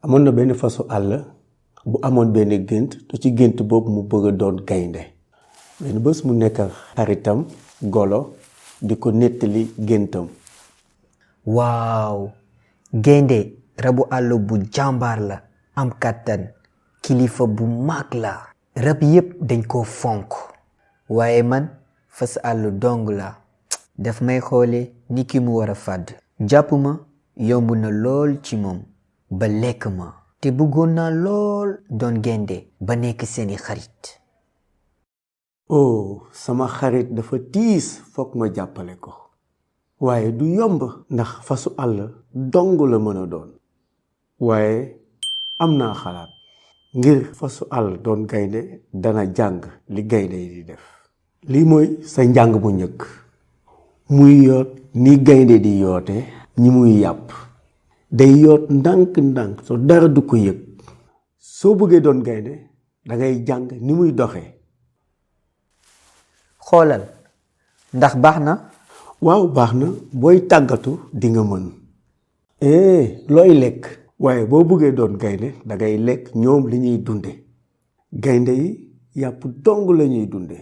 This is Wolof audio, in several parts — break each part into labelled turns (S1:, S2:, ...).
S1: amoon na benn fasu àll bu amoon benn gént te ci gént boobu mu bëgg a doon gaynde benn bés mu nekk xaritam golo di ko nettali géntam.
S2: waaw gaynde rabu àll bu jàmbaar la am kàttan kilifa bu mag la rab yépp dañ ko fonk waaye man fas àll dong la daf may xoole ni ki mu war a fàdd jàpp ma yomb na lool ci moom ba lekk ma te bëggoon naa lool doon gaynde ba nekk seeni xarit.
S1: oh sama xarit dafa tiis foog ma jàppale ko waaye du yomb ndax fasu àll dong la mën a doon waaye am naa xalaat ngir fasu àll doon gaynde dana jàng li gaynde yi di def. lii mooy sa njàng bu njëkk muy yoot ni gaynde di yoote ñi muy yàpp day yoot ndànk-ndànk so dara du ko yëg. soo bëggee doon gaynde dangay jàng ni muy doxee.
S2: xoolal ndax baax na.
S1: waaw baax na booy tàggatu di nga mën. looy lekk. waaye boo bëggee doon gaynde dangay lekk ñoom li ñuy dunde. gaynde yi yàpp dong la ñuy dunde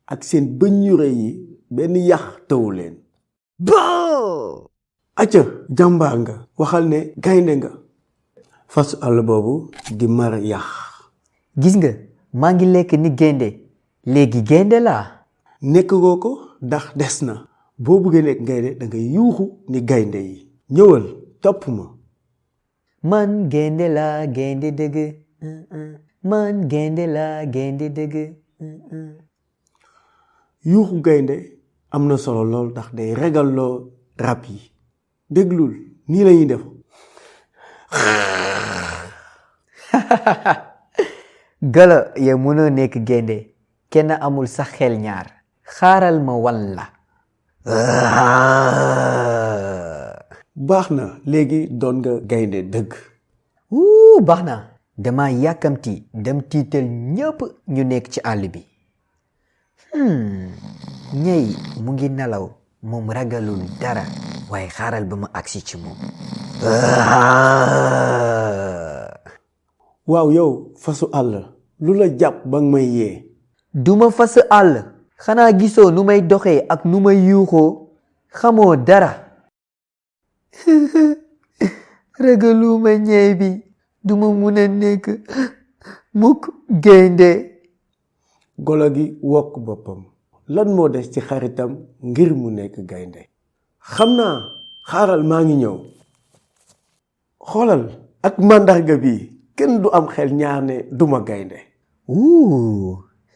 S1: ak seen bëñ yu rëy yi benn yax tëwu leen.
S2: boo
S1: acca jàmbaar nga waxal ne gaynde nga. fasu àll boobu di mar yax.
S2: gis nga maa ngi lekk ni gaynde léegi gaynde laa.
S1: nekk goo ko ndax des na. boo bëggee nekk gaynde dangay yuuxu ni gaynde yi. ñëwal topp ma.
S2: man gaynde laa gaynde dëgg man gaynde laa gaynde dëgg.
S1: yuuxu gaynde am na solo lool ndax day regalloo rab yi. déglul nii lañuy def.
S2: golo yow mënoo nekk gaynde kenn amul sax xel ñaar xaaral ma wan la.
S1: baax na léegi doon nga gaynde dëgg.
S2: baax na dama yàkkamti dem tiital ñépp ñu nekk ci àll bi. ñey mu ngi nelaw moom ragalul dara waaye xaaral ba ma agsi ci moom.
S1: waaw yow fasu àll lu la jàpp ba nga may yee.
S2: duma fas àll xanaa gisoo nu may doxee ak nu may yuuxoo xamoo dara. ragaluma ñey bi duma mun a nekk mukk gaynde.
S1: golo gi wokk boppam. lan moo des ci xaritam ngir mu nekk gaynde. xam naa xaaral maa ngi ñëw. xoolal ak màndarga bi kenn du am xel ñaar ne duma gaynde.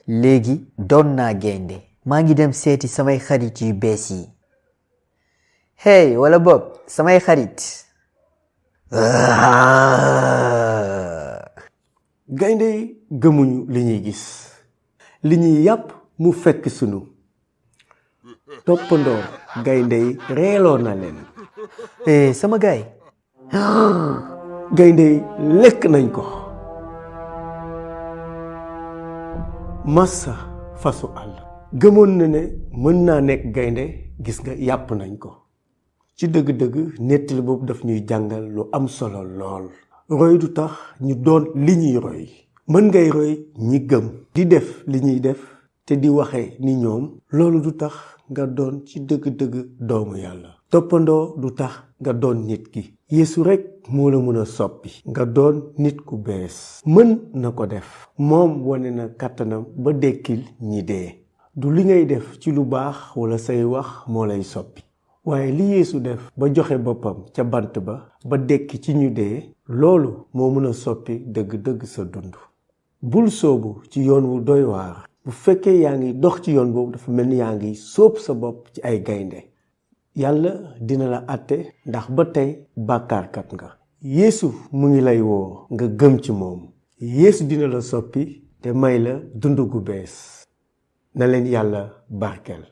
S2: léegi doon naa gaynde maa ngi dem seeti samay xarit yu bees yi. hey wala boog samay xarit.
S1: gaynde yi gëmuñu li ñuy gis. li ñuy yàpp mu fekk sunu. toppandoo gaynde yi reeloo na leen.
S2: sama gaay.
S1: gaynde yi lekk nañ ko. massa fasu àll gëmoon na ne mën naa nekk gaynde gis nga yàpp nañ ko. ci dëgg-dëgg nettali boobu daf ñuy jàngal lu am solo lool. roy du tax ñu doon li ñuy roy. mën ngay roy ñi gëm di def li ñuy def te di waxee ni ñoom. loolu du tax nga doon ci dëgg-dëgg doomu yàlla. toppandoo du tax nga doon nit ki. Yeesu rekk moo la mën a soppi nga doon nit ku bees. mën na ko def. moom wane na kàttanam ba dekkil ñi dee. du li ngay def ci lu baax walla say wax moo lay soppi. waaye li Yeesu def ba joxe boppam ca bant ba dekki ci ñu dee. loolu moo mën a soppi dëgg-dëgg sa dund. bul soobu ci yoon wu doy waar. bu fekkee yaa ngi dox ci yoon boobu dafa mel ni yaa ngi sóob sa bopp ci ay gaynde. yàlla dina la àtte ndax ba tey bàkkaarkat nga. Yeesu mu ngi lay woo nga gëm ci moom. Yeesu dina la soppi te may la dund gu bees. na leen yàlla barkeel.